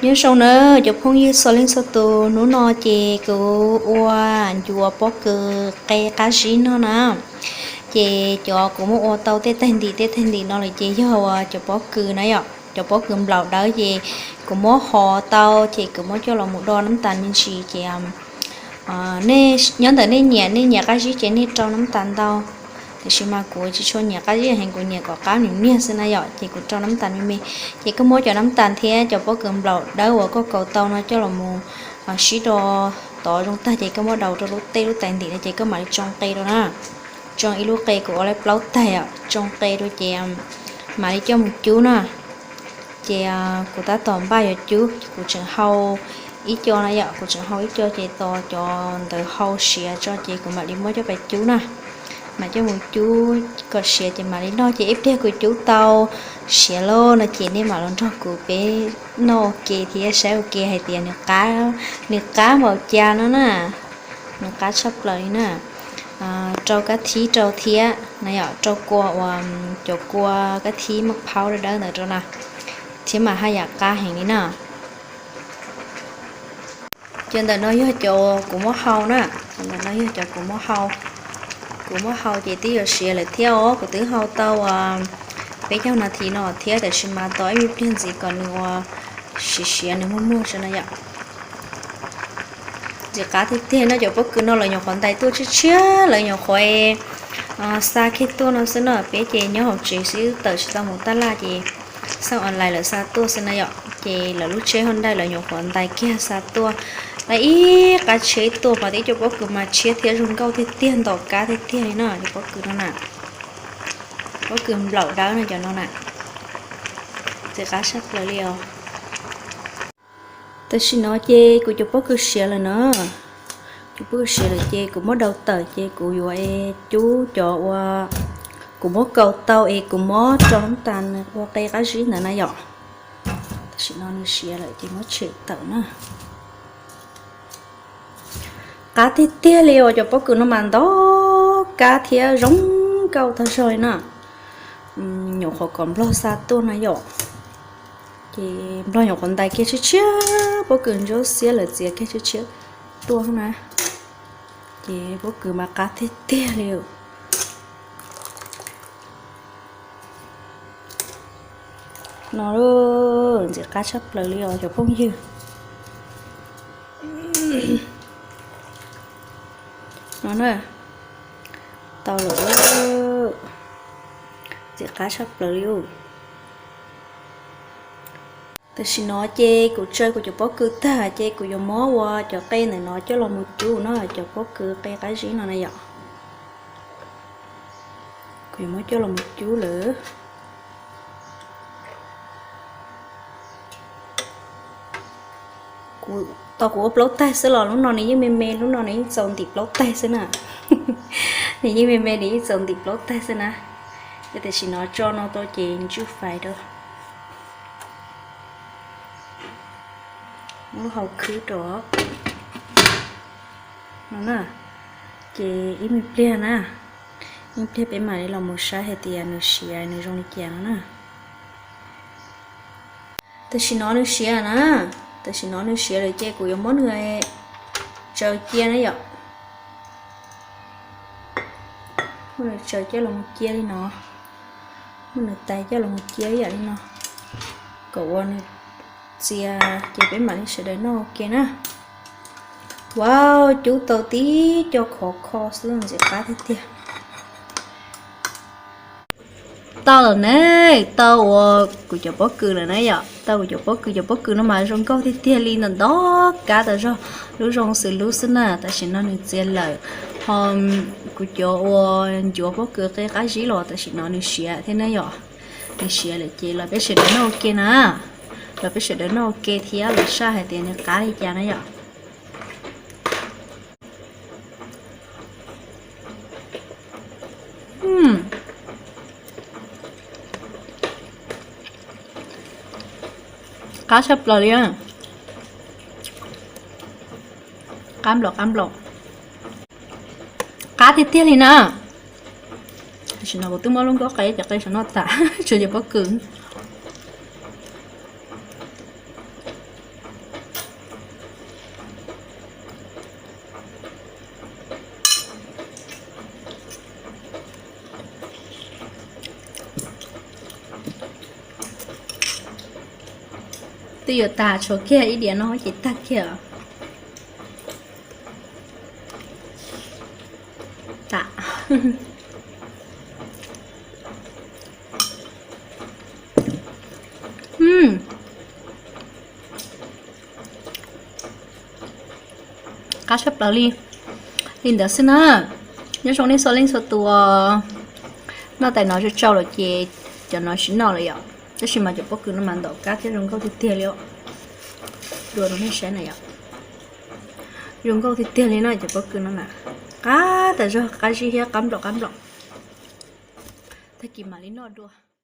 Nyob zoo na cov phooj ywg txhua leej txhua tus, hnub no ces kuv ua ncuav pob kws qe qab zib noj na. Ces cov kuv muab ua tau tej taig ntim tej taig ntim no lawm ces yog ua cov pob kws na yom, cov pob kws nplaum dawb ces kuv muab hov tau ces kuv muab coj los mus do nab tas me ntsis ces nyob ntawm nej nyiam, nej nyiam qab zib ces nej rau nab tas ntau. Tiam sis mas kuv tsis tshua nyiam qab zib heev, kuv nyiam kom qab niag niag xwb na yom, ces kuv rau nab tas me me. Ces koj muab cov nab tas thiab cov pob kws nplaum dawb uas koj kaus tau no coj los mus sib do tod zoo tag ces koj muab daus rau lub tej lub tais ntim no ces koj mam li tsoo qe rau na. Tsoo ib lub qe, kuv ua lawm plaub tais os, tsoo qe rau ces mam li coj mus cub na. Ces kuv tab tom npaj yuav cub, kuv tseem hau ib co na yom, kuv tseem hau ib co ces tos cov ntawd hau siav tso ces kuv mam li muab coj pais cub na. Mam coj mus cub kom siav ces mam li noj, ces ib pliag kuv cub tau siav lawm no ces nej mam los nrog kuv peb noj ua ke thiab saib ua ke hais tias nws qab, nws qab npaum cas no na. Nws qab tshaj plaws li na. Rau kab thib rau thiab na yom, rau kua uas cov kua kab thib maj phaub dawb dawb ntawd rau na, thiab mas haj yam qab heev li na. Ces ntawm no yog cov kuv muab hau na, ntawm no yog cov kuv muab hau. Kuv muab hau ces twb yuav siav lawm thiab os, kuv twb hau tau peb caug nas this no thiab, tiam sis mas tos ib me pliag ntxiv kom nws ua siav siav nws muag muag tso na yom. Ntxim qab tiag tiag no, cov pob kws no lawv nyuam qhuav ntais tuaj tshiab tshiab, lawv nyuam qhuav xa kiag tuaj no xwb no, peb ces nyob hauv tsev xwb tawm tsis tau mus taj laj ces xaj online lawv xa tuaj xwb na yom, ces lawv lub tsheb hauj ntaij lawv nyuam qhuav ntais kiag xa tuaj. Lawv ib qab tsheb tuaj mas twb cov pob kws mas tshiab thiab zoo nkauj tiag tiag, ntom kab tiag tiag li no cov pob kws no na. Pob kws nplaum dawb no cov no na. Ntxim qab tshaj plaws li os. Tam sim no ces kuv cov pob kws siav lawm na. Cov pob kws siav lawm ces kuv muab daus tawm ces kuv yuav cub cov uas kuv muab kaus tau es kuv muab rau nab tas ua qe qab zib ntawd na yom. Tam sim no nws siav lawm ces muab tshem tawm na. Qab tiag tiag li os, cov pob kws no mas ntom kab thiab zoo nkauj tag zog li na. Nyuam qhuav kom nplog xa tuaj na yom. Ces nplog nyuam qhuav ntais kiag tshiab tshiab, pob kws ntsuab xiab lawv txiav kiag tshiab tshiab tuaj na. Ces pob kws mas qab tiag tiag li. No ntxim qab tshaj plaws li os cov phooj ywg. No na, tau lawm, ntxim qab tshaj plaws li. Tam sim no ces kuv tsaws kuv cov pob kws tag ces kuv yuav muab ua cov qe ntawm no coj los mus cub na, cov pob kws qe qab zib no na yom. Kuv yuav muab coj los mus cub lawm. Kuv, tau kuv ua plaub taig xwb los lub no nws yeej me me, lub no nws yeej txaus ntim plaub taig xwb na. Nws yeej me me, nws yeej txaus ntim plaub taig xwb na. Ces tam sim no tso no tau ces ntswj fais rau. Muab lub hau khwb rau no na. Ces ib me pliag na, ib pliag peb mam li los mus saib hais tias nws siav nws zoo li cas no na. Tam sim no nws siav na, tam sim no nws siav lawm ces kuv yuav muab nws tsaws cia na yom. Muab nws tsaws coj los mus cia li no, muab nws tais coj los mus cia ib yam li no, kom ua nws txias ces peb mam li sawv daws noj ua ke na. Wow, cub tau tib co khov kho xwb ntxim qab tiag tiag. Tau lawm ne, tau ua kuv cov pob kws lawm na yom, tau kuv cov pob kws, cov pob kws no mas zoo nkauj tiag tiag li, ntom ntom kab tas zog, lub zoo xws lub xwb na. Tam sim no nws txias lawm, ho kuv cov ua ncuav pob kws qe qab zib los tam sim no nws siav thiab na yom. Nws siav lawm ces los peb sawv daws noj ua ke na, los peb sawv daws noj ua ke thiab los saib hais tias nws qab li cas na yom. Qab tshaj plaws li. Qab nplaum, qab nplaum. Qab tiag tiag li na. Tam sim no kuv twb muab lub nkuaj qe cov qe saum no tas, tshuav cov pob kws. Twb yuav tag, tshuav kiag ib diav no ces tag kiag. Tas. Qab tshaj plaws li. Li ntawd xwb na. Nyob zoo nej txhua leej txhua tus. Noj tais no tsau tsau lawm ces cov no tsis noj lawm yom. Tab sis mas cov pob kws no mas ntaus kab thiab zoo nkauj tiag tiag li. Dua rau nej saib na yom. Zoo nkauj tiag tiag li no cov pob kws no na. Qab tas zog, qab zib thiab qab nplaum qab nplaum. Tag kis mam li noj dua.